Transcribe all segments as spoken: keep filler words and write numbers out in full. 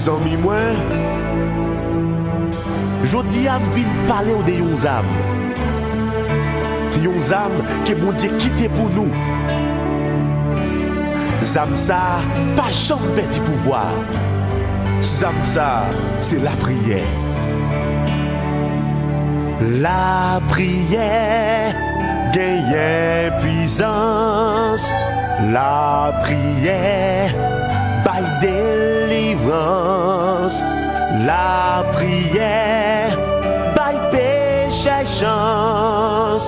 Zanmi mwen, jodi a m vin pale w de yon zam. Yon zam ke Bondye kite pou nou. Zam sa a pa janm pèdi pouvwa. Zam sa a, se lapriyè. Lapriyè genyen pwisans. Lapriyè bay delivrans. Lapriyè bay pechè chans.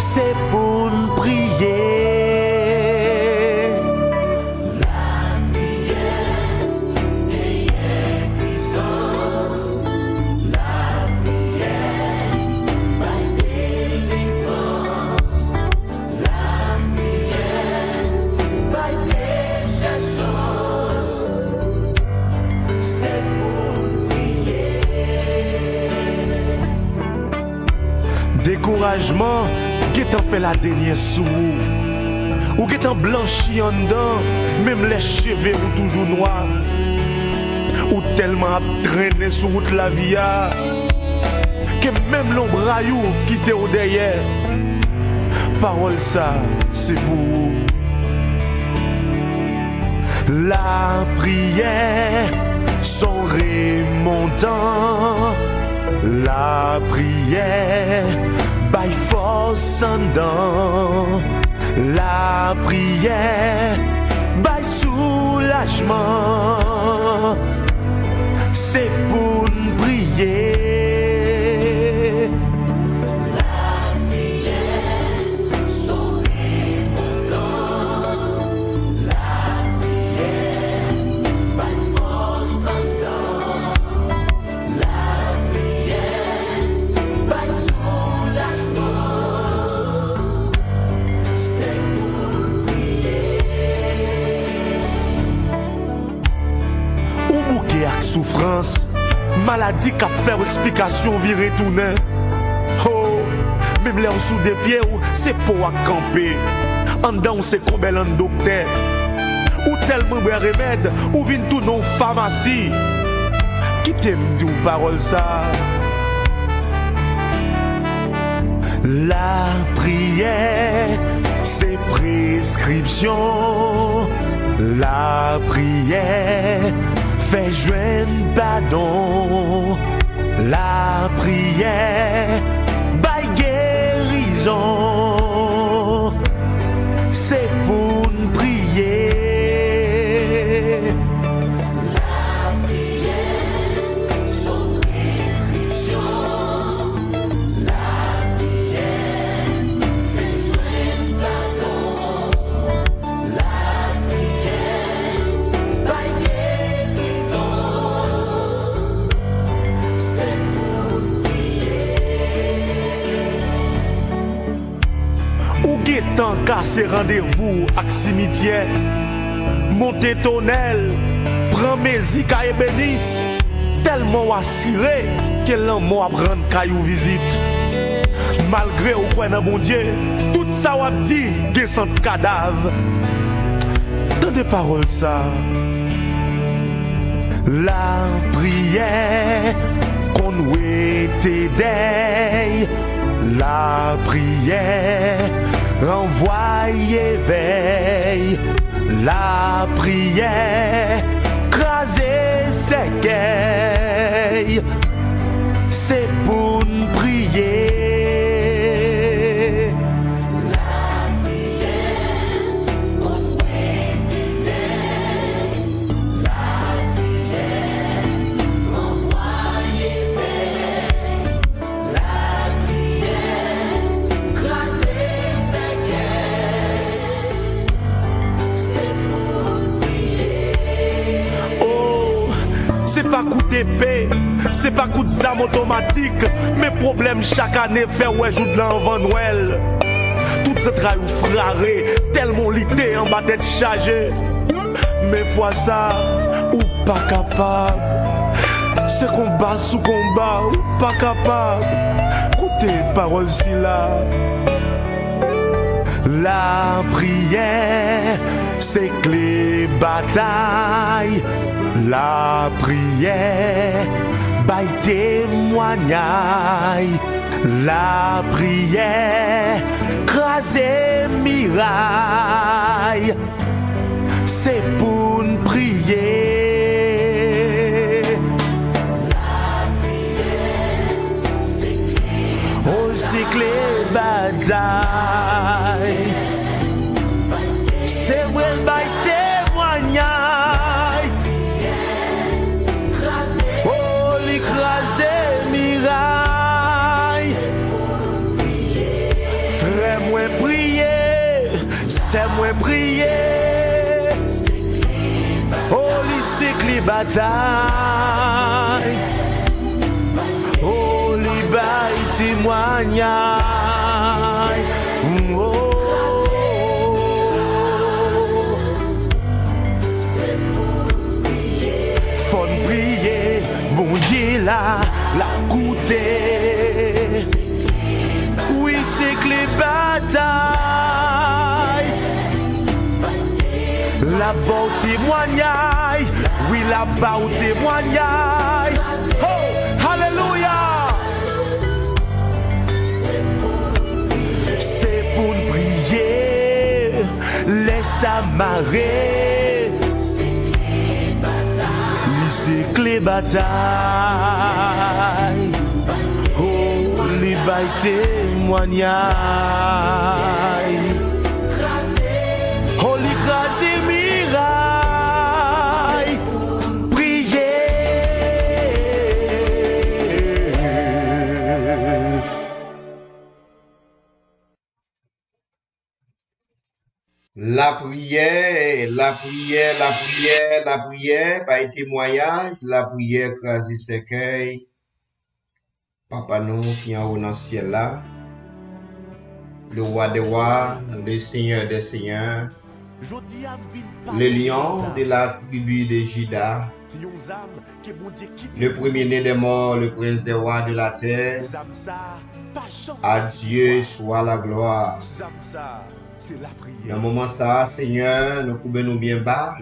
Se pou n priye. Lapriyè genyen pwisans. Lapriyè bay delivrans. Lapriyè bay pechè chans. Se pou n priye. Dekourajman gentan fè ladenyè sou ou. Ou gentan blanchi anndan, menm lè cheve ou toujou nwa. Ou tèlman ap trennen sou wout lavi a, ke menm lonbray ou kite w dèyè. Pawòl sa, se pou ou. Lapriyè s on remontan. Lapriyè bay fòs anndan. Lapriyè bay soulajman. Se pou n priye. Lapriyè s on remontan. Lapriyè bay fòs anndan. Lapriyè bay soulajman. Se pou n priye. Ou bouke ak soufrans, maladi k ap fè w eksplikasyon vire tounen. Ho, menm lè w sou de pye w, se po w ak kanpe. Anndan w se konbèlan doktè. Ou tèlman bwè remèd, ou vin tounen yon famasi. Kite m di w pawòl sa a. Lapriyè se preskripsyon. Lapriyè fè jwenn padon. Lapriyè bay gerizon. Se pou n priye. Lapriyè s on preskripsyon. Lapriyè fè jwenn padon. Lapriyè bay gerizon. Se pou n priye. Ou gentan kase randevou ak simityè, monte tonèl, pran mezi kay ebenis, tèlman w asire ke lanmò ap rann kay ou vizit. Malgre ou kwè nan Bondye, tout sa w ap di gen sant kadav. Tande pawòl sa a. Lapriyè konn wete dèy. Lapriyè ranvwaye vèy. Lapriyè kraze sèkèy. Se pou n priye. Lapriyè konn wete dèy. Lapriyè ranvwaye pè. Lapriyè kraze sèkèy. Se pou n priye. Oh, se pa kout epe, se pa kout zam otomatik, men pwoblèm chak ane fè w wè joudlan anvan Nwèl. Tout zantray ou frare, tèlman w lite anba tèt chaje. Men fwa sa, ou pa kapab. Se konba sou konba, ou pa kapab. Koute pawòl sila. Lapriyè se kle batay. Lapriyè, bay temwanyay. Lapriyè, kraze miray. Se pou n priye. O, sikle batay. Se vre l bay temwanyay. O, li kraze miray. Frè mwen priye, sè mwen priye. O, li sikle batay. O, li bay temwanyay. O, fò n priye, Bondye la, l ap koute. Wi, se kle batay. L ap ba w temwanyay. Wi, l ap ba w temwanyay. Ho! Alelouya! Se pou n priye. Lè sa mare. Li se kle batay. O, li bay temwanyay. O, li kraze miray. Priye. Lapriyè, lapriyè, lapriyè, lapriyè, bay temwayaj, lapriyè kraze sèkèy. Papa nou ki anwo nan syèl la, le roi des rois, le seigneur des seigneurs, le lion de la tribu de Juda, le premier-né des morts, le prince des rois de la terre. À Dieu soit la gloire. Nan moman sa a, Senyè, nou koube nou byen ba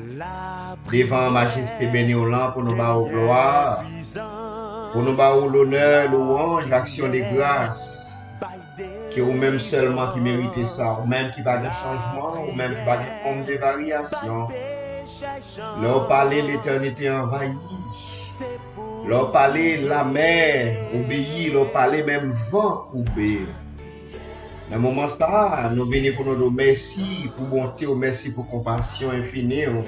devan majeste beni w lan pou nou ba ou glwa, pou nou ba ou lonè, louwanj, aksyon de gras. Ke ou menm sèlman ki merite sa, ou menm ki pa gen chanjman, ou menm ki pa gen onm de varyasyon. Lè w pale, letènite anvayi. Lè w pale, lamè obeyi. Lè w pale, menm van koube. Nan moman sa a, nou vini pou nou di w mèsi pou bonte w, mèsi pou konpasyon enfini w,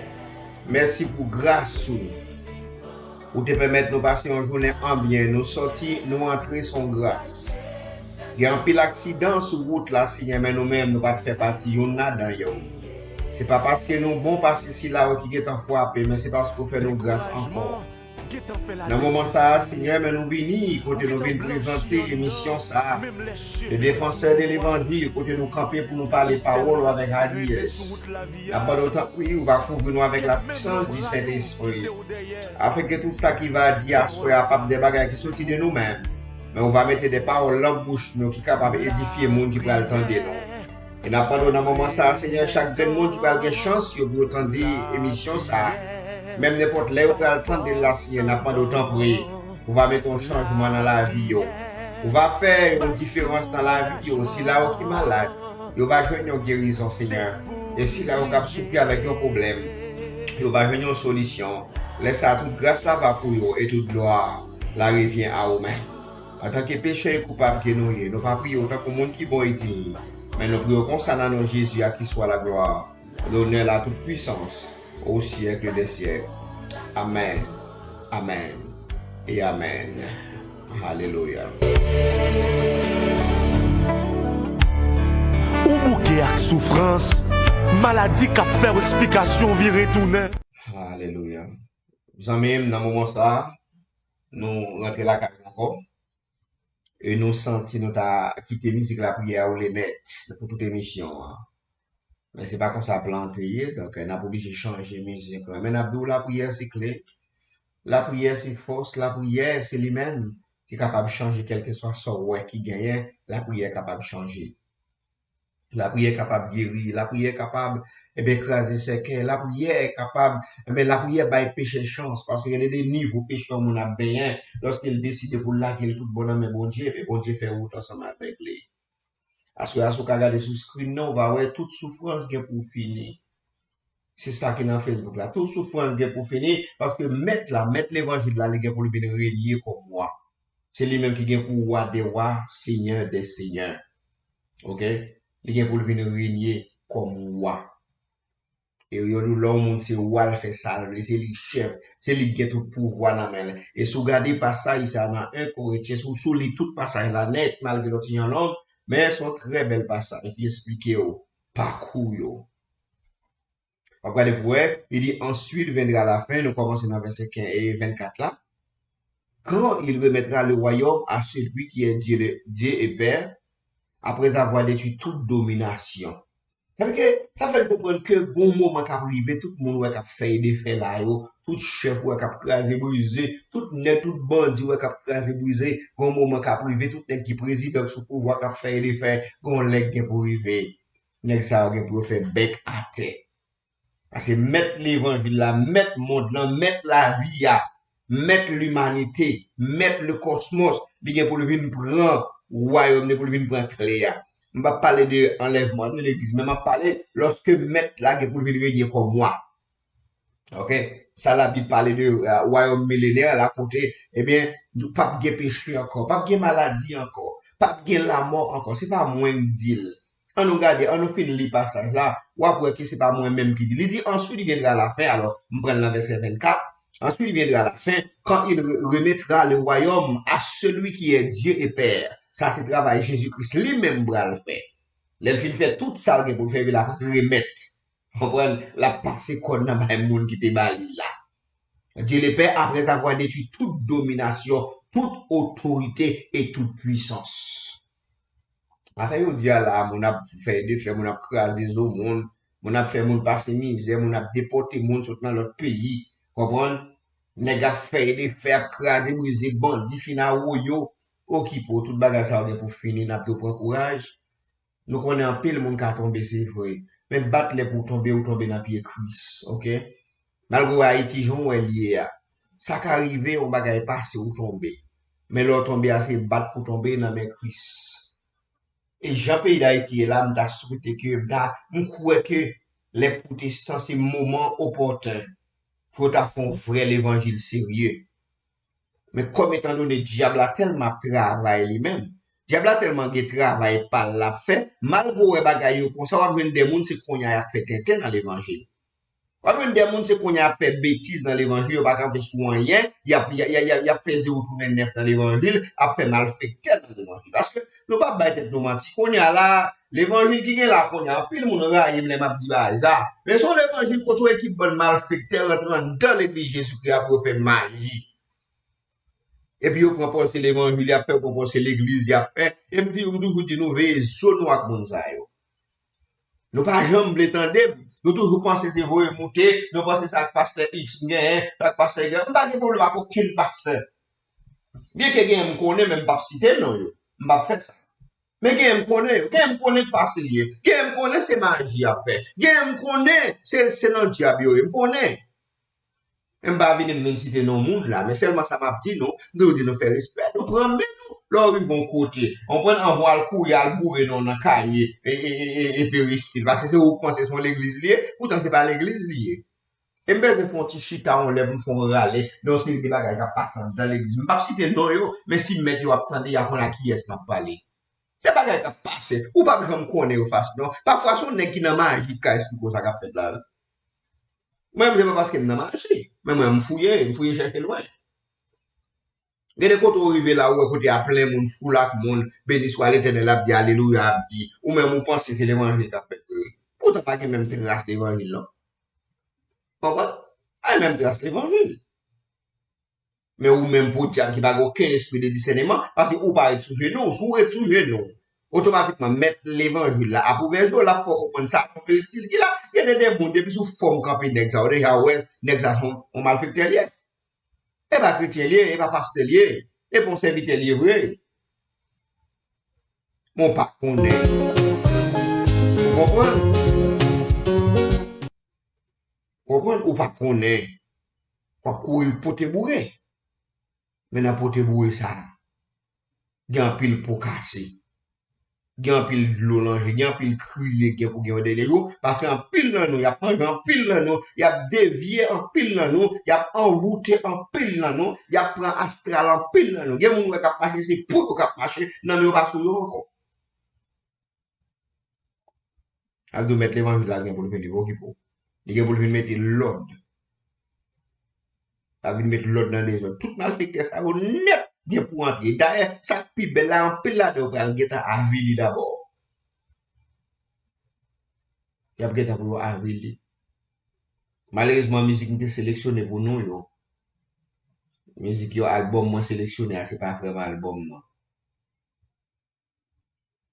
mèsi pou gras ou. Ou te pèmèt nou pase yon jounen an byen. Nou sòti, nou antre, se yon gras. Gen anpil aksidan sou wout la, Senyè, men nou menm, nou pa t fè pati youn ladan yo. Se pa paske nou bon pase sila yo ki gentan frape, men se paske w fè nou gras ankò. Nan moman sa a, Senyè, men nou vini kote nou vin prezante emisyon sa a, le défenseur de l'évangile, kote nou kanpe pou nou pale pawòl ou avèk aliyès. N ap mande w tanpri, ou va kouvri nou avèk la puissance du Saint-Esprit, afin ke tout sa ki va di aswè a p ap de bagay ki soti de nou menm, men ou va mete de pawòl nan bouch nou ki kapab edifye moun ki pral tande nou. E n ap mande w nan moman sa a, Senyè, chak grenn moun ki pral gen chans yo pou yo tande emisyon sa a, menm nenpòt lè yo pral tande l la, Senyè, n ap mande w tanpri, ou va mete yon chanjman nan lavi yo. Ou va fè yon diferans nan lavi yo. Sila yo ki malad, yo va jwenn yon gerizon, Senyè. E sila yo k ap soufri avèk yon pwoblèm, yo va jwenn yon solisyon. Lè sa a, tout gras la va pou yo e tout glwa la revyen a ou menm. Antanke pechè e koupab ke nou ye, nou pa priye w tankou moun ki bon e diy, men nou priye w konsa nan non Jezi, à qui soit la gloire, l'honneur, la toute puissance, au siècle des siècles. Amèn, amèn e amèn. Alelouya. Ou bouke ak soufrans, maladi k ap fè w eksplikasyon vire tounen. Alelouya. Zanmi m, nan moman sa a, nou rantre lakay nou ankò. E nou santi nou ta kite mizik lapriyè a woule nèt pou tout emisyon an. Men se pa konsa plan an te ye, donk, n ap oblije chanje mizik lan. Men n ap di w, lapriyè se kle, lapriyè se fòs, lapriyè se li menm ki kapab chanje kèlkeswa sa w wè ki genyen, lapriyè kapab chanje. Lapriyè kapab geri, lapriyè kapab, ebyen, kraze sèkèy, lapriyè kapab, ebyen, lapriyè bay peche chans, paske gen de nivo peche yon moun ap benyen, lòske l deside pou l lage l tout bon nan men Bondye, ebyen, Bondye fè wout ansanm avèk li. Aswè a, si w ka gade sou screen nan, ou va wè tout soufrans gen pou fini. Se sa ki nan Facebook la. Tout soufrans gen pou fini, paske mèt la, mèt levanjil la, li gen pou l vin renye kòm wa. Se li menm ki gen pou wa dè wa, senyè dè senyè. Oke? Li gen pou l vin renye kòm wa. E yo di w lè yon moun se wa, l fè sa l vle, se li chèf, se li ki gen tout pouvwa nan men l. E si w gade pasaj sa nan en Korentyen, si w, si w li tout pasaj la nèt, malgre l yon ti jan long, men se yon trè bèl pasaj ki esplike w pakou yo. W ap gade pou wè, li di, ensuite viendra la fin, nou kòmanse nan vèsè kenz e vennkat la. Quand il remettra le royaume à celui qui est Dieu, le- Dieu et Père, après avoir détruit toute domination. Sa vle ke, sa fè n konprann ke gon moman k ap rive, tout moun wè k ap fè e defè la yo, tout chèf wè k ap kraze brize, tout nèg, tout bandi wè k ap kraze brize, gon moman k ap rive, tout nèg ki prezidan, k sou pouvwa, k ap fè e defè, gon lè k gen pou rive. Nèg sa yo gen pou yo fè bèk atè. Paske mèt levanjil la, mèt mond lan, mèt lavi a, mèt limanite, mèt le kòsmòs, li gen pou l vin pran wayòm li, pou l vin pran kle a. M p ap pale de anlèvman de legliz, men m ap pale lòske mèt la gen pou l vin renye kòm wa. Oke? Sa Labib pale de, euh, wayòm milenè la, kote, ebyen, p ap gen peche ankò, p ap gen maladi ankò, p ap gen lanmò ankò. Se pa mwen k di l. An nou gade, an nou fin li pasaj la, w ap wè ke se pa mwen menm ki di. Li di, ensuite viendra la fin, alò, m pran l nan vèsè vennkat. Ensuite viendra la fin, quand il re- remettra le royaume à celui qui est Dieu et Père. Sa se travay Jezi Kris li menm pral fè. Lè l fin fè tout sa l gen pou l fè, epi l ap remèt. Konprann? L ap pase kòn nan bay moun ki te ba li la. Dieu le Père, après avoir détruit toute domination, toute autorité et toute puissance. Afè yo di a la, moun ap fè defè, moun ap kraze zo moun, moun ap fè moun pase mizè, moun ap depòte moun sot nan lòt peyi. Konprann? Nèg ap fè defè, ap kraze brize, bandi fin awoyo. Okipe w, tout bagay sa yo gen pou fini, n ap tou pran kouraj. Nou konnen anpil moun ka tonbe, se vre. Men bat lè pou w tonbe, ou tonbe nan pye Kris, oke? Malgre w Ayiti, jan w wè l ye a. Sa ka rive, yon bagay pase, ou tonbe. Men lè w tonbe a, se bat pou w tonbe nan men Kris. E jan peyi Dayiti ye la, m ta swete ke, m ta, m kwè ke lè pwotestan se moman opòten pou yo ta fè yon vrè levanjil serye. Men kòm etandone dyab la tèlman ap travay li menm, dyab la tèlman gen travay pa l l ap fè, malgre w wè bagay yo konsa, w ap jwenn de moun se kounye a y ap fè tenten nan levanjil. W ap jwenn de moun se kounye a y ap fè betiz nan levanjil, yo pa kanpe sou anyen, y ap, y, y, y, y ap fè zewo tounen nèf nan levanjil, ap fè malfektè nan levanjil. Paske nou p ap bay tèt nou manti, kounye a la, levanjil ki gen la kounye a, anpil moun rayi m lè m ap di bagay sa. Men se yon levanjil kote w ekip bann malfektè rantre anndan legliz Jezikri a pou yo fè maji. Epi yo pran pòz se levanjil y ap fè, yo pran pòz se legliz y ap fè. E m di, m toujou di nou, veye zo nou ak moun sa yo. Nou pa janm vle tande m. Nou toujou panse se voye moute, nou panse sa k pastè X genyen, sa k pastè Y. M pa gen pwoblèm ak okenn pastè. Byenke genyen m konnen, men m p ap site non yo. M p ap fè sa. Men genyen m konnen yo. Genyen m konnen k pase l ye. Genyen m konnen se maji y ap fè. Genyen m konnen se, se nan dyab yo ye. M konnen. M pa vini m vin site non moun la, men sèlman sa m ap di nou, m toujou di nou fè respè, nou pran men nou. Lè w rive yon kote, w konprann, anvan w al kouri al boure non w nan kaye, e, e, e, e, e peristil, paske se ou k panse se yon legliz li ye, poutan se pa legliz li ye. E m bezwen fè yon ti chita yon lè pou m fè yon rale nan yon seri de bagay k ap pase anndan legliz. M p ap site non yo, men si mèt yo ap tande, y a konn a kiyès m ap pale. Gen bagay k ap pase, ou p ap janm konnen yo fasil non. Pafwa se yon nèg ki nan maji k ka esplike w sa k ap fèt la wi. Mwen menm se pa paske m nan maji, men mwen m fouye, m fouye chèche lwen. Gen de kote w rive la, ou wè kote a plen moun, foul ak moun, beni swa Letènèl, ap di alelouya, ap di, ou menm ou panse se levanjil k ap fèt vre. Poutan pa gen menm tras levanjil non. Konprann? Pa gen menm tras levanjil. Men ou menm podyab ki pa gen okenn espri de disèneman, paske ou pa ret sou jenou w. Si w ret sou jenou w, otomatikman mèt levanjil la ap ouvè je w, l ap fè w konprann sa se yon peristil ki la. Gen de, de moun, depi sou fòm kanpe nèg sa yo, deja w wè nèg sa se yon, yon malfektè l ye. E pa kretyen l ye, e pa pastè l ye, e pa yon sèvitè l ye vre. Men w pa konnen. Konprann? Konprann? Ou pa konnen. W ap kouri pote boure. Men nan pote boure sa a, gen anpil po kase. Gen anpil dlo nan je, gen anpil kriye, gen pou gen yon dènye jou, paske anpil nan nou, y ap manje anpil nan nou, y ap devye anpil nan nou, y ap anvoute anpil nan nou, y ap pran astral anpil nan nou. Gen moun wè k ap mache, se pou yo k ap mache, nan men yo pa sou yo ankò. Al di w mèt levanjil la gen pou l vin, li pa okipe w. Li gen pou l vin mete lòd. L ap vin met lòd nan dezòd. Tout malfektè sa yo nèt gen pou antre. Dayè, sa k pi bèl la, anpil ladan yo pral gentan avili dabò. Y ap gentan pou yo avili. Malerezman, mizik m te seleksyone pou nou yo, mizik yo, albòm mwen seleksyone a, se pa vrèman albòm nan.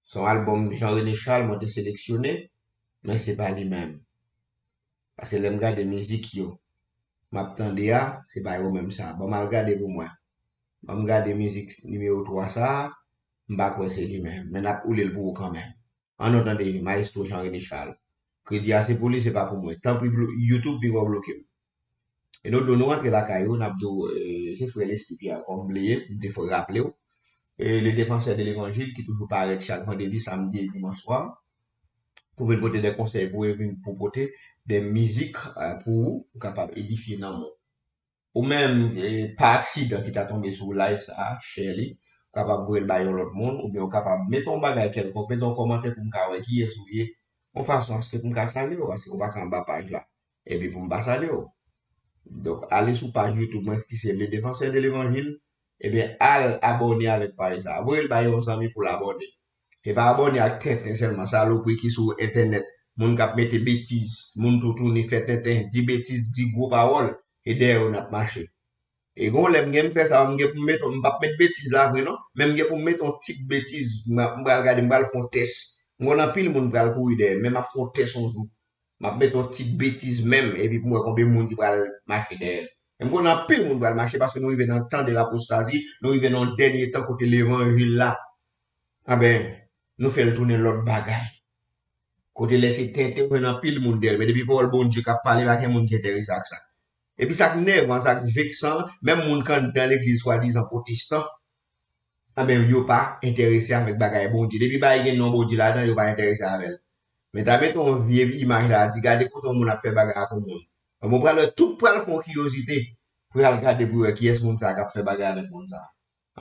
Se yon albòm Jean René Charles mwen te seleksyone, men se pa li menm. Paske lè m gade mizik yo, m ap tande a, se pa yo menm sa. Ban m al gade pou mwen. Ban m gade mizik nimewo twa sa a, m pa kwè se li menm. Men n ap woule l pou ou kanmenm. Ann nou tande Mayestwo Jean René Charles. Kredi a se pou li, se pa pou mwen. Tanpri, blo-, YouTube, piga w bloke m. E nou di w, nou rantre lakay ou, n ap di w, eh, se frè Leslie Pierre, fò m bliye, m te fò raple w. Eh, le défenseur de l'évangile ki toujou parèt chak vandredi, samdi e dimanch swa pou vin pote de konsèy pou ou e vin pou pote de mizik, eh, pou ou, ou kapab edifye nanm ou. Ou menm, eh, pa aksidan ki ta tonbe sou live sa a, share li, ou kapab voye l bay yon lòt moun, oubyen ou kapab mete yon bagay kèlkonk, mete yon kòmantè pou m ka wè kiyès ou ye, yon fason aske pou m ka salye w, paske ou pa ka anba paj la. Epi pou m pa salye w. Donk, ale sou paj YouTube mwen ki se Le Défenseur de l'Évangile. Ebyen, al abòne avèk paj sa a. Voye l bay yon zanmi pou l abòne. E pa abòne ak tenten sèlman, salopri ki sou entènèt. Moun k ap mete betiz, moun toutouni fè tenten, di betiz, di gwo pawòl, e dèyè yo n ap mache. E gon lè m gen m fè sa, m gen pou m met, m p ap met betiz la vre non, men m gen pou m met yon ti betiz, m, m pral gade, m pral fè yon tès. M konn anpil moun pral kouri dèyè m, men m ap fè yon tès yon jou. M ap met yon ti betiz menm, epi pou m wè konbyen moun ki pral mache dèyè l. Men m konn anpil moun pral mache paske nou rive nan tan de lapostazi, nou rive nan yon dènye tan kote levanjil la, anben, nou fè l tounen lòt bagay. Kote lè se tenten, ou jwenn anpil moun dèyè l. Men depi pawòl Bondye k ap pale, pa gen moun ki enterese ak sa. Epi sa k nèvan, sa k veksan, menm moun k anndan legliz swadizan pwotestan, anben, yo pa enterese avèk bagay Bondye. Depi bagay gen non Bondye ladan, yo pa enterese avè l. Men ta mete yon vye imaj la, di, gade kote yon moun ap fè bagay ak yon moun. Bon, pral wè, tout pral fè yon kiryozite pou y al gade pou wè kiyès moun sa a k ap fè bagay avèk moun sa a.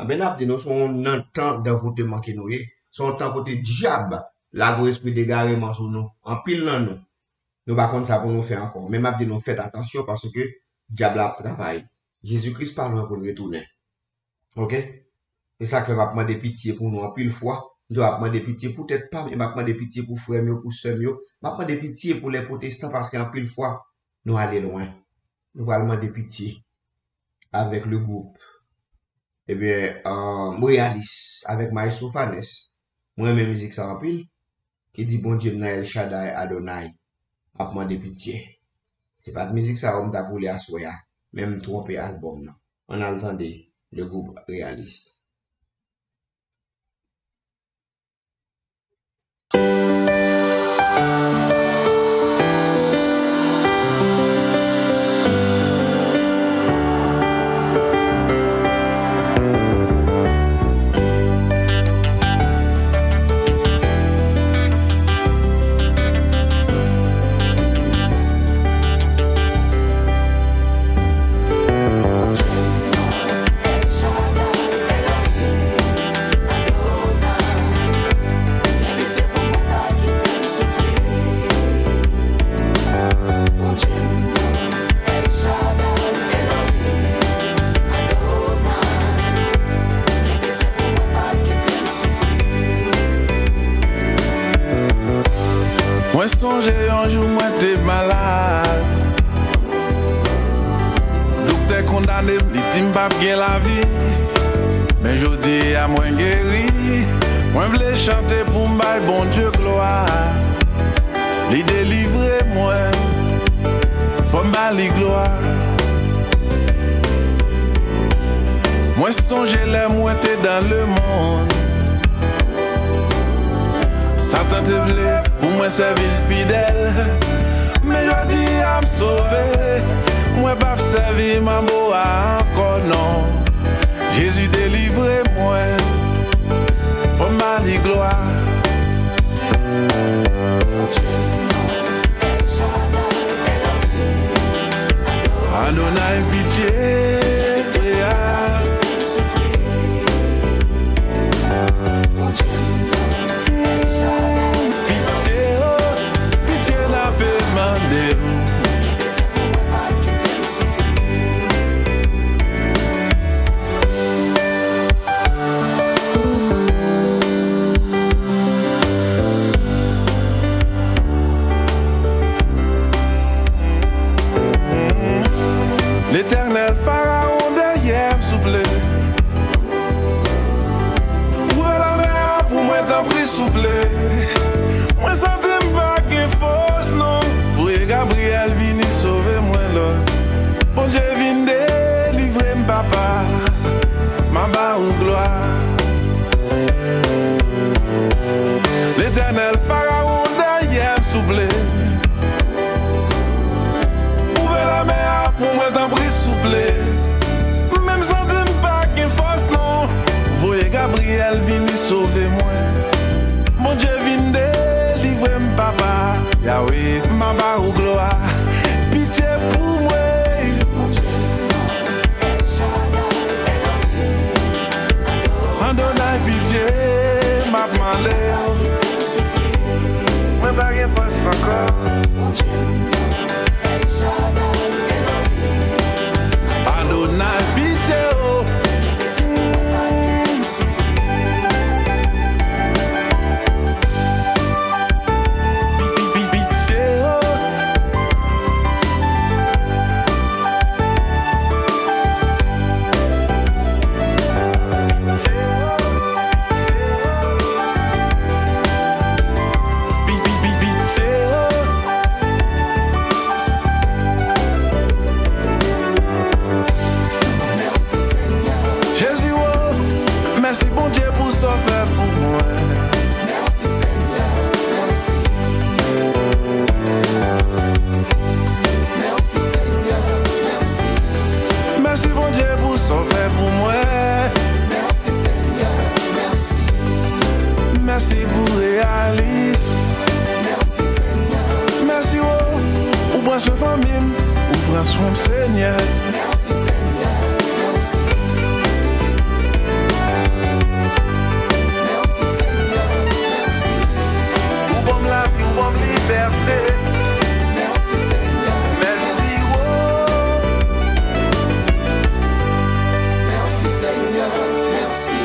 Anben, n ap di nou, se yon nan tan danvoteman ke nou ye. Se yon tan kote dyab lage yon espri degareman sou nou. Anpil nan nou, nou pa konn sa pou nou fè ankò. Men m ap di nou, fèt atansyon paske dyab la ap travay. Jezi Kris pa lwen pou l retounen. Oke? Se sa k fè m ap mande pitye pou nou anpil fwa. M tou ap mande pitye pou tèt pa m, e m ap mande pitye pou frè m yo, pou sè m yo. M ap mande pitye pou lè pwotestan paske anpil fwa, nou ale lwen. Nou pral mande pitye avèk le gwoup. Ebyen, um, Reyalis avèk Maestro Fanès. Mwen renmen mizik sa anpil. Ki di Bondye m nan El Shaddai Adonai, m ap mande pitye. Se pa t mizik sa yo m t ap woule aswè a, men m twonpe albòm nan. Ann al tande le gwoup Reyalis. Mwen sonje yon jou mwen te malad. Doktè kondane m, li di m p ap gen lavi. Men jodi a mwen geri. Mwen vle chante pou m bay Bondye glwa. Li delivre mwen, fò m ba li glwa. Mwen sonje lè mwen te dan lemonn. Satan te vle Pou mwen sèvi l fidèl, men jodi a m sove. Mwen p ap sèvi manbo a ankò non. Jezi delivre mwen, fò m ba li glwa. Adonay, pitye, pitye, oh, pitye n ape mande m. Letènèl, Farawon dèyè m, souple. Ouvè lanmè a pou mwen, tanpri, souple. Mwen santi m pa gen fòs, non. Voye Gabriyèl vini sove mwen, Lòd. Bondye vin delivre m, papa. M a ba ou glwa. Letènèl, Farawon dèyè m, souple. Ouvè lanmè a pou mwen, tanpri, souple. Mwen menm santi m pa gen fòs, non. Voye Gabriyèl vini sove mwen. Bondye vin delivre m, papa. Yawe, m a ba ou glwa. Pitye pou mwen. Adonay, pitye, m ap mande w. Mwen pa gen fòs ankò. Adonay, pitye, o. Pitye, o. Jezi, o, mèsi, Bondye, pou sa w fè pou mwen. Mèsi, Senyè, mèsi. Mèsi, Senyè, mèsi. Mèsi, Bondye, pou sa w fè pou mwen. Mèsi, Senyè, mèsi. Mèsi pou reyalis. Mèsi, Senyè. Mèsi, o, ou pran swen fanmi m, ou pran swen m, Senyè. Mèsi, Senyè, mèsi. Mèsi, Senyè, mèsi. Ou ban m lavi, ou ban m libète. Mèsi, Senyè, mèsi, o. Mèsi, Senyè, mèsi.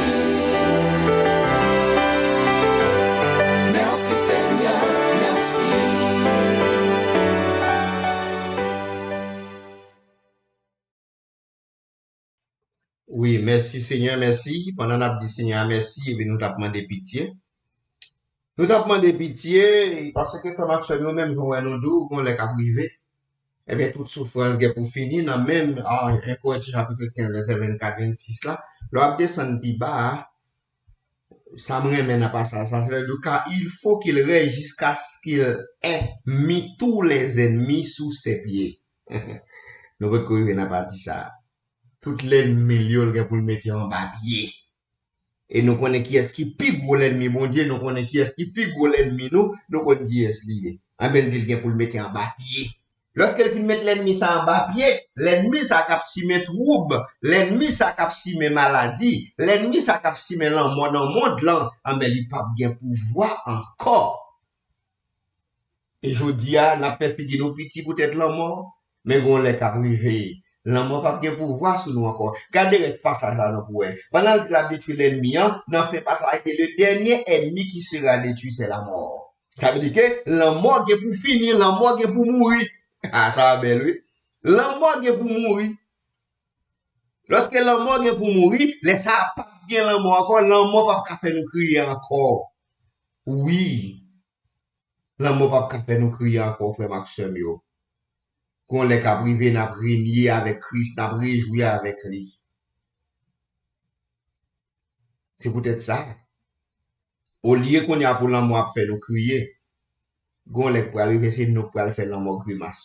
Mèsi, Senyè, mèsi. Wi, mèsi, Senyè, mèsi. Pandan n ap di Senyè a mèsi, epi nou t ap mande pitye. Nou t ap mande pitye, paske frè m ak sè m yo, menm jan w wè nou di w, gon lè k ap rive. Ebyen, tout soufrans gen pou fini, nan menm, a, en Korentyen chapit kenz, vèsè vennkat, vennsis la. Lè w ap desann pi ba a, sa m renmen nan pasaj sa, se lè l di, car il faut qu'il règne jusqu'à ce qu'il ait mis tous les ennemis sous ses pieds. Nou potko rive nan pati sa a. Tout lènmi l yo, l gen pou l mete anba pye. E nou konnen kiyès ki pi gwo lènmi Bondye, nou konnen kiyès ki pi gwo lènmi nou, nou konn kiyès li ye. Anben, l di l gen pou l mete anba pye. Lòske l fin met lènmi sa anba pye, lènmi sa k ap simen twoub, lènmi sa k ap simen maladi, lènmi sa k ap simen lanmò nan mond lan, anben, li p ap gen pouvwa ankò. E jodi a, n ap fè figi nou piti poutèt lanmò, men gon lè k ap rive, lanmò p ap gen pouvwa sou nou ankò. Gade rès pasaj la non pou wè. Pandan l di l ap detwi lènmi an, nan fen pasaj la, le dernier ennemi qui sera détruit, c'est la mort. Sa vle di ke lanmò gen pou fini, lanmò gen pou mouri. A, sa bèl, wi. Lanmò gen pou mouri. Lòske lanmò gen pou mouri, lè sa a p ap gen lanmò ankò, lanmò p ap ka fè nou kriye ankò. Wi. Lanmò p ap ka fè nou kriye ankò, frè m ak sè m yo. Gon lè k ap rive, n ap renye avèk Kris, n ap rejwi avèk li. Se poutèt sa, olye kounye a pou lanmò ap fè nou kriye, Gon lè k pral rive, se nou k pral fè lanmò grimas.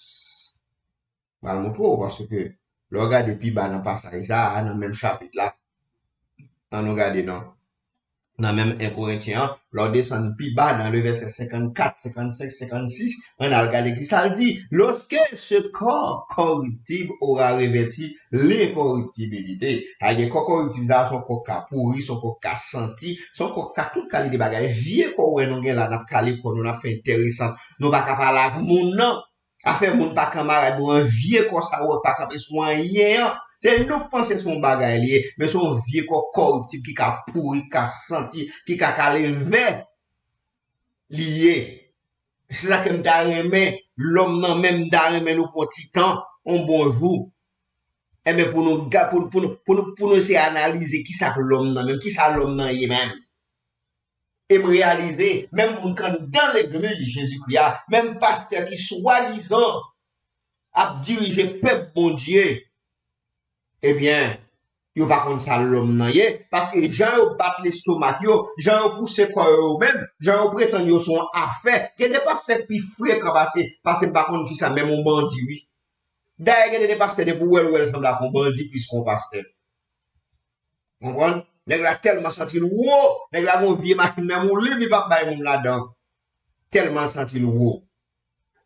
M pral montre w, paske lè w gade pi ba nan pasaj sa a, nan menm chapit la, ann nou gade non. Nan menm en Korentyen an, lè w desann pi ba nan le vèsè senkannkat, senkannsenk, senkannsis, ann al gade ki sa l di. Lorsque ce corps corruptible aura revêtu l'incorruptibilité. Sa vle di kò kòriptib sa a, se yon kò k ka pouri, se yon kò k ka santi, se yon kò k ka tout kalite bagay. Vye kò w wè nou gen la, n ap kale kò nou, n ap fè enteresan. Nou pa ka pale ak moun nan. Afè moun pa kanmarad nou an, vye kò sa ou wè k pa kanpe sou anyen an. Se nou k panse se yon bagay li ye, men se yon vye kò kòriptib ki ka pouri, ki ka santi, ki ka kale vè li ye. Se sa ke m ta renmen, lòm nan menm, m ta renmen nou pran ti tan, yon bon jou. Enben, pou nou, ga- pou, pou nou, pou nou, pou nou se analize ki sa k lòm nan menm, ki sa lòm nan ye menm. E m reyalize, menm moun k anndan legliz Jezikri a, menm pastè ki swadizan ap dirije pèp Bondye, ebyen, yo pa konn sa lòm nan ye, paske jan yo bat lestomak yo, jan yo pouse kò yo yo menm, jan yo pretann yo se yon afè, gen de pastè k pi frekan pase, pase m pa konn kisa, menm yon bandi, wi. Dayè, gen de pastè, depi w wè l, w wè l sanble ak yon bandi plis ke yon pastè. Konprann? Nèg la tèlman santi l wo, nèg la gon vye machin, menm woulib li p ap bay moun ladan. Tèlman l santi l wo.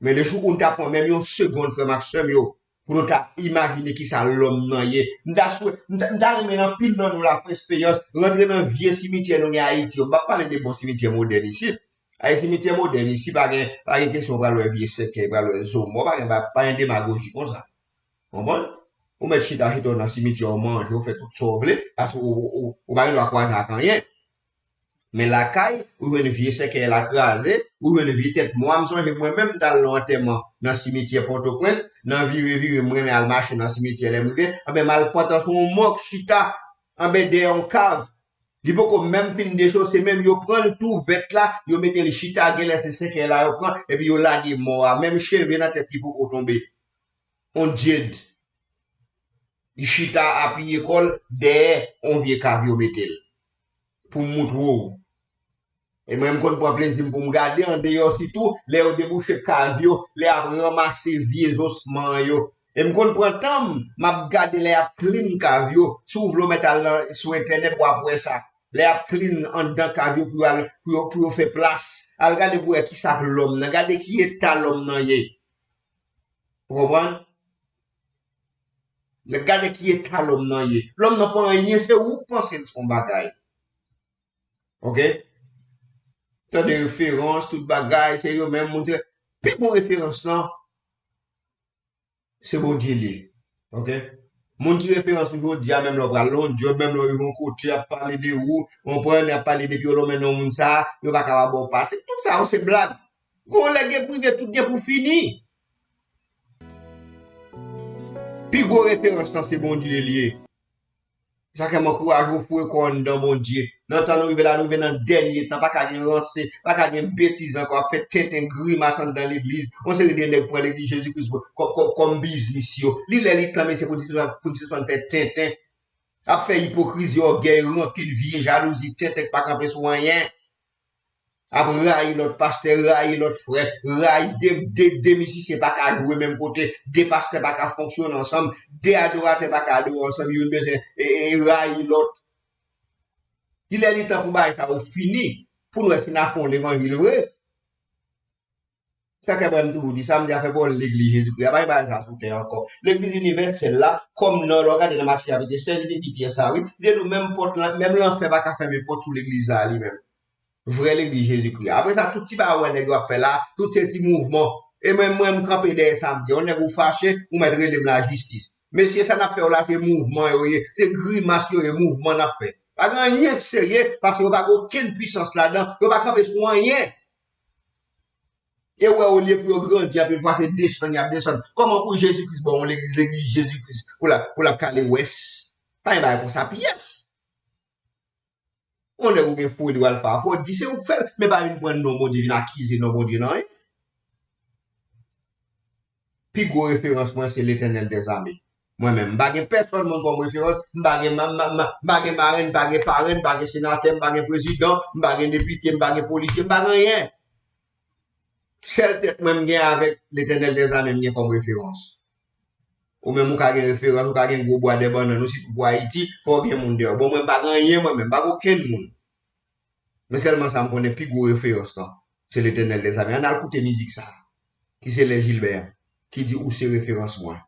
Men lejou ou n ta pran menm yon segonn, frè m ak sè m yo, pou nou ta imajine kisa lòm nan ye. M ta swè, m ta, m ta renmen anpil nan nou la fè esperyans, rantre nan vye simityè nou gen Ayiti yo. M p ap pale de bon simityè modèn isit. Ayiti, simityè modèn isit, pa gen, pa gen kesyon pral wè vye sèkèy, pral wè zo mò, pa gen, pa, pa gen demagoji konsa. Konprann? Ou mèt chita, chita w nan simityè, w manje, w fè tout sa w vle, paske ou, ou, ou, ou pa gen dwa kwaze ak anyen. Men lakay, ou jwenn vye sèkèy la kraze, ou jwenn vye tèt mò. M sonje mwen menm, m t al nan antèman nan simityè Pòtoprens, nan vire vire, m renmen al mache nan simityè lè m rive, anben m al pantan sou yon mò k chita anben dèyè yon kav. Li poko menm fin dechose, menm yo pran l tou vèt la, yo mete l chita, genlè se sèkèy la yo pran, epi yo lage mò a, menm cheve nan tèt li poko tonbe. On dyed. Li chita apiye kò l dèyè on vye kav yo mete l. Pou m moutre w. E mwen, m konn pran plezi m pou m gade andeyò, sitou lè yo debouche kav yo, lè y ap ranmase vye zosman yo. E m konn pran tan m, m ap gade lè y ap clean kav yo. Si w vle w mèt al nan, sou entènèt, w ap wè sa. Lè y ap clean anndan kav yo pou yo al, pou yo, pou yo fè plas. Al gade pou w wè kisa k lòm nan. Gade ki eta lòm nan ye. Ou konprann? Gade ki eta lòm nan ye. Lòm nan pa anyen, se ou k panse l se yon bagay. Oke? Tande referans, tout bagay, se yo menm, moun se, pi bon referans lan, se Bondye li ye. Oke? Moun ki referans ou jodi a, menm lè w pral nan yon djòb, menm lè w rive yon kote, y ap pale de ou, w konprann, y ap pale depi yo lonmen non moun sa, yo pa ka pa ba w pase. Tout sa yo se blag. Gon lè gen prive, tout gen pou fini. Pi gwo referans lan se Bondye li ye. Sa fè m ankouraje w foure kò w anndan Bondye. Nan tan nou rive la, nou rive nan dènye tan, pa ka gen ranse, pa ka gen betiz ankò, ap fè tenten grimas anndan legliz. Yon seri de nèg pran legliz Jezi Kris kò-, kò-, kò-, kòm biznis yo. Li lè li tan, mesye, pou n sispann, pou n sispann fè tenten. Ap fè ipokrizi, ògèy, rankin, vye jalouzi, tenten k pa kanpe sou anyen. Ap rayi lòt pastè, rayi lòt frè, rayi de, de, de mizisyen pa ka jwe menm kote, de pastè pa ka fonksyone ansanm, de adoratè pa ka adore ansanm, youn bezwen, e, e, e rayi lòt. Li lè li tan pou bagay sa yo fini, pou n wè si n a fè yon levanjil vre. Sa k fè m toujou di sa, m di afè pawòl legliz Jezikri a, pa gen bagay sa sou tè ankò. Legliz inivèsèl la, kòm nan, lè w gade nan Matye chapit sèz, li te di pyès sa, wi. Li te di w menm pòt lan, menm lanfè pa ka fèmen pòt sou legliz sa a li menm. Vrè legliz Jezikri a. Apre sa, tout ti bagay ou wè nèg yo ap fè la, tout se ti mouvman. E mwen, mwen, m kanpe dèyè sa, m di, yon nèg ou fache, ou mèt rele m lajistis. Mesye, sa n ap fè yo la, se mouvman yo ye, se grimas yo ye, mouvman n ap fè. Pa gen anyen k serye, paske yo pa gen okenn pwisans ladan, yo pa kanpe sou anyen. E w wè, olye pou yo grandi, anpil fwa se desann y ap desann. Kòman pou Jezi Kris ba w yon legliz, legliz Jezi Kris, pou l ap, pou l ap kale wès? Pa gen bagay konsa pyès. Yon nèg ou gen foli w al fè afè w, di se ou k fè l, men pa vin pran non Bondye, vin akize non Bondye nan anyen. Pi gwo referans mwen se Letènèl dèzame. Mwen menm, m pa gen pèsòn moun kòm referans, m pa gen ma-, ma-, ma-, m pa gen marenn, m pa gen parenn, m pa gen senatè, m pa gen prezidan, m pa gen depite, m pa gen polisye, m pa gen anyen. Sèl tèt mwen m gen avèk Letènèl dèzame m gen kòm referans. Ou menm ou ka gen referans, ou ka gen gwo bwa dè bannann, ou sitou pou Ayiti, fò w gen moun dèyè w. Bon, mwen m pa gen anyen, mwen menm, m pa gen okenn moun. Men sèlman sa m konnen, pi gwo referans lan, se Letènèl dèzame. Ann al koute mizik sa a, ki se Lè Jilbè an, ki di ou se referans mwen.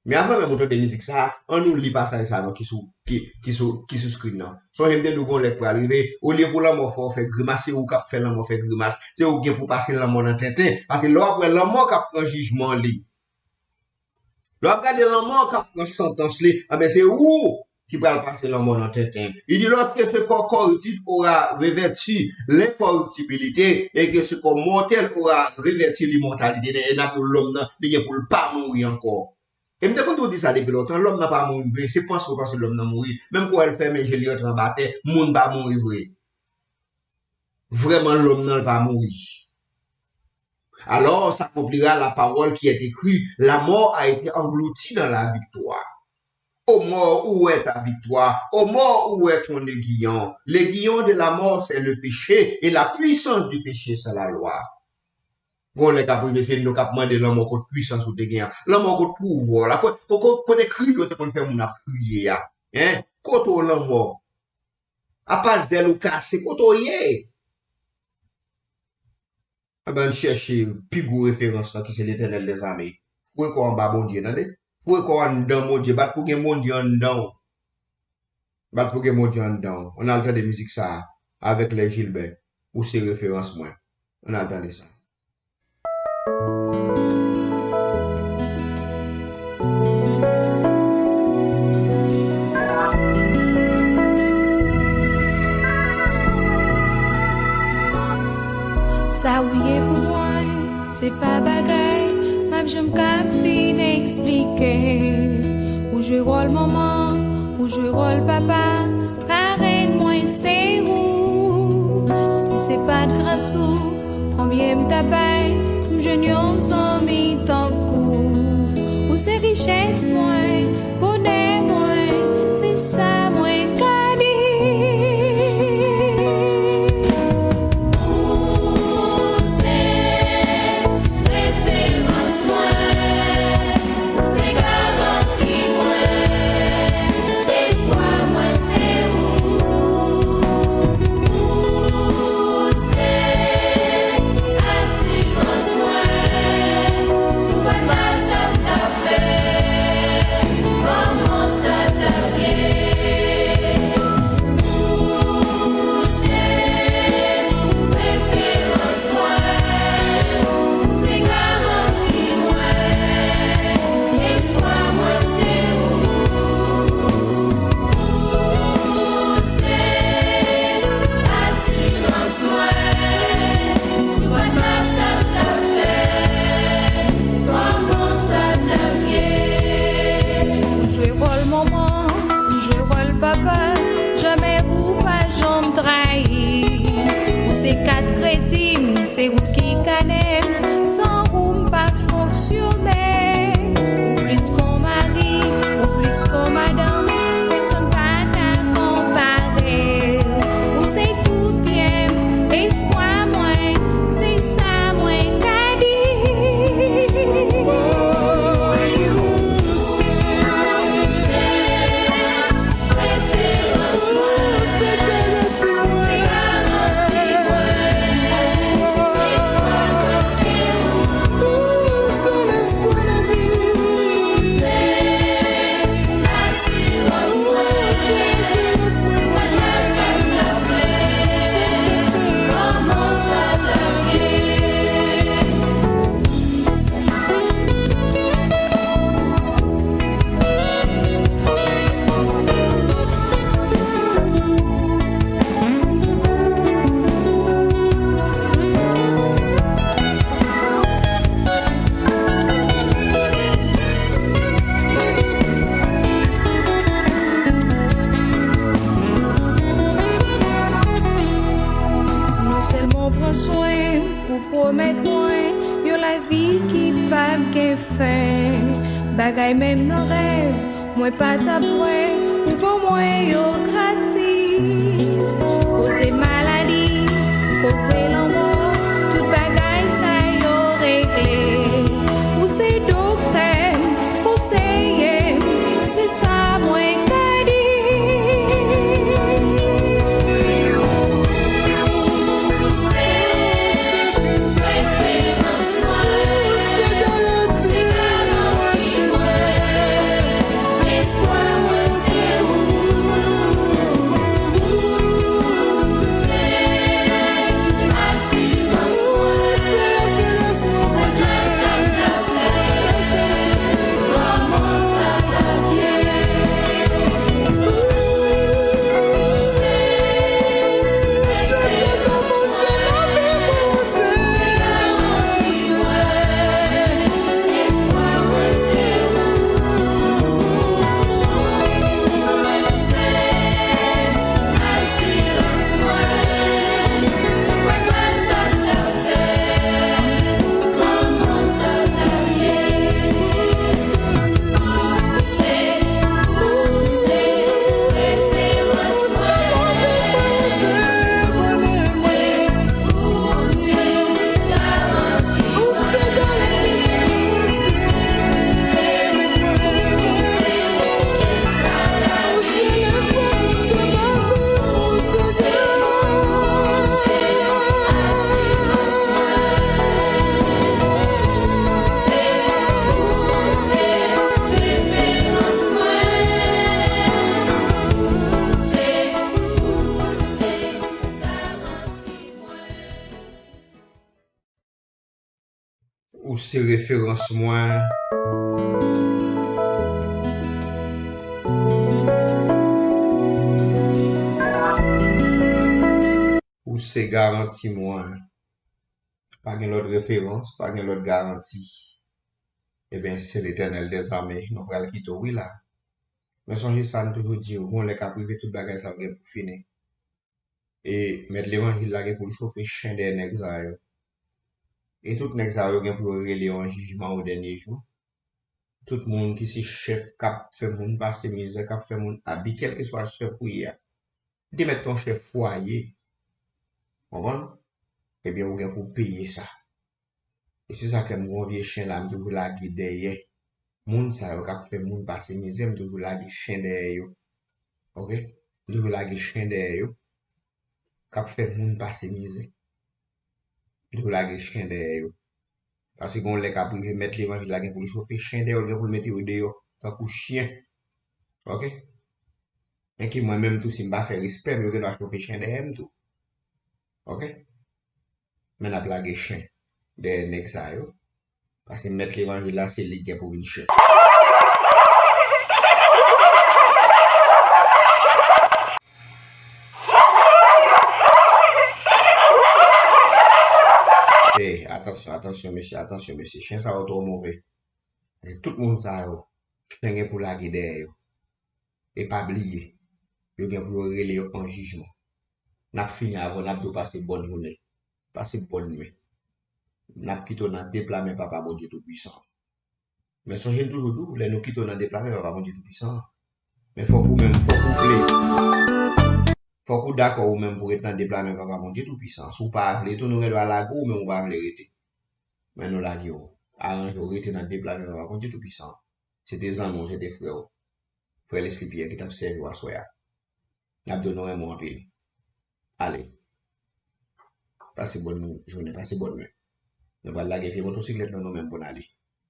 Men avan menm ou tande mizik sa a, ann nou li pasaj sa a non ki sou, ki, ki sou, ki sou screen nan. Sonje m te di w gon lè k pral rive, olye pou lanmò fè w fè grimas, se ou k ap fè lanmò fè grimas, se ou k gen pou pase lanmò nan tenten, paske lè w ap wè lanmò k ap pran jijman li, lè w ap gade lanmò k ap pran santans li, anben se ou ki pral pase lanmò nan tenten. Li di, lorsque ce corps corruptible aura revêtu l'incorruptibilité et que ce corps mortel aura revêtu l'immortalité, e n ap di lòm nan, li gen pou l pa mouri ankò. E m te konn tou di sa depi lontan, lòm nan pa mouri vre, se panse w panse lòm nan mouri. Menm kou w wè l fèmen je l, li rantre anba tè, moun pa mouri vre. Vrèman, lòm nan, l pa mouri. Alors s'accomplira la parole qui est écrite, la mort a été engloutie dans la victoire. Ô mort, où est ta victoire? Ô mort, où est ton aiguillon? L'aiguillon de la mort, c'est le péché, et la puissance du péché, c'est la loi. Gon lè k ap rive, se nou k ap mande lanmò kot pwisans ou te gen an. Lanmò kot pouvwa w la. Kot, kot, kot, kote kri yo te konn fè moun ap kriye a. Hein? Kote w lanmò? Apa zèl ou kase, kote w ye? Anben, ann chèche pi gwo referans lan ki se Letènèl dèzame. Foure kò w anba Bondye, tande? Foure kò w anndan Bondye, bat pou gen Bondye anndan w. Bat pou gen Bondye anndan w. Ann al tande mizik sa a avèk Lè Jilbè, ou se referans mwen. Ann al tande sa. Sa ou ye pou mwen, se pa bagay m ap janm kab fin eksplike. Ou jwe wòl manman, ou jwe wòl papa, parenn mwen se ou. Si se pa t gras ou, konbyen m ta bay pou m jwenn yon zanmi tankou ou? Ou se richès mwen, bonè mwen, se sa mwen ka di. Ou se referans mwen, ou se garanti mwen, espwa mwen se ou. Ou se asirans mwen, si w pa t la sa m t ap fè, kòman sa t ap ye? Ou se referans mwen, ou se garanti mwen, espwa mwen se ou. Ou se asirans mwen, si w pa t la sa m t ap fè, kòman sa t ap ye? M jwe wòl manman, m jwe wòl papa, jamè ou pa janm trayi. Ou se kat kredi m, se ou ki kane m, san ou m pa fonksyone. Ou plis kon mari, ou plis kon madanm, pèsonn pa ka konpare. Ou se tout byen m, espwa mwen, se sa mwen ka di. Non sèlman w pran swen m, ou pwomèt mwen yon lavi ki p ap gen fen. Bagay menm nan rèv mwen pa t ap kwè, ou ban mwen yo gratis. Koze maladi, koze lanmò, tout bagay sa yo Ou se referans mwen. Ou se garanti mwen. Pa gen lòt referans, pa gen lòt garanti. Ebyen, se Letènèl dèzame, nou pral kite w wi la. Men sonje sa m toujou di w, gon lè k ap rive tout bagay sa ap gen pou fini. E mèt levanjil la gen pou l chofe chen dèyè nèg sa yo. E tout nèg sa yo gen pou yo rele yo an jijman o dènye jou. Tout moun ki se chèf k ap fè moun pase mizè, k ap fè moun abi, kèlkeswa chèf ou ye a. Li te mèt te yon chèf fwaye. Konprann? Ebyen, ou gen pou w peye sa. E se sa k fè m gon vye chen la, m toujou lage dèyè. Moun sa yo k ap fè moun pase mizè, m toujou lage chen dèyè yo. Oke? M toujou lage chen dèyè yo. K ap fè moun pase mizè. M toujou lage chen dèyè yo. Paske gon lè k ap rive, mèt levanjil la gen pou l chofe chen dèyè yo, l gen pou l mete yo deyò, tankou chen. Oke? Enki mwen menm tou, si m pa fè respè m, yo gen dwa chofe chen dèyè m tou. Oke? Men n ap lage chen dèyè nèg sa yo. Paske mèt levanjil la, se li k gen pou vin chèf. Ey, atansyon, atansyon, mesye, atansyon, mesye. Chen sa yo twò move. Paske tout moun sa yo, chen gen pou lage dèyè yo. E pa bliye, yo gen pou yo rele yo an jijman. N ap fini avè w, n ap di w pase bòn jounen, pase bòn nuit. N ap kite w nan de pla men Papa Bondye Toupisan. Men sonje m toujou di w, lè nou kite w nan de pla men Papa Bondye Toupisan, men fòk ou menm, fòk ou vle. Fòk ou dakò ou menm pou ret nan de pla men Papa Bondye Toupisan. Si w pa vle tou, nou gen dwa lage w, ou menm ou pa vle rete. Men nou lage w. Aranje w rete nan de pla men Papa Bondye Toupisan. Se te zanmi w, se te frè w. Frè Leslie Pierre ki t ap sèvi w aswè a. N ap di w nou renmen w anpil. Ale. Pase bòn jounen, pase bòn nuit. Nou pral lage vye motosiklèt nou, nou menm pou n ale.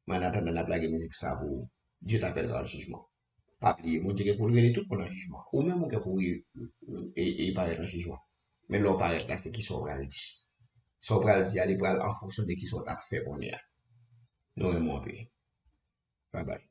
Men an atandan, n ap lage mizik sa pou ou. Dieu t'appellera en jugement. Pa bliye, Bondye gen pou l rele tout moun an jijman. Ou menm ou gen pou w e, e, e parèt an jijman. Men lè w parèt la, se kisa w pral di. Sa w pral di a, li pral an fonksyon de kisa w t ap fè kounye a. Nou renmen w anpil. Babay.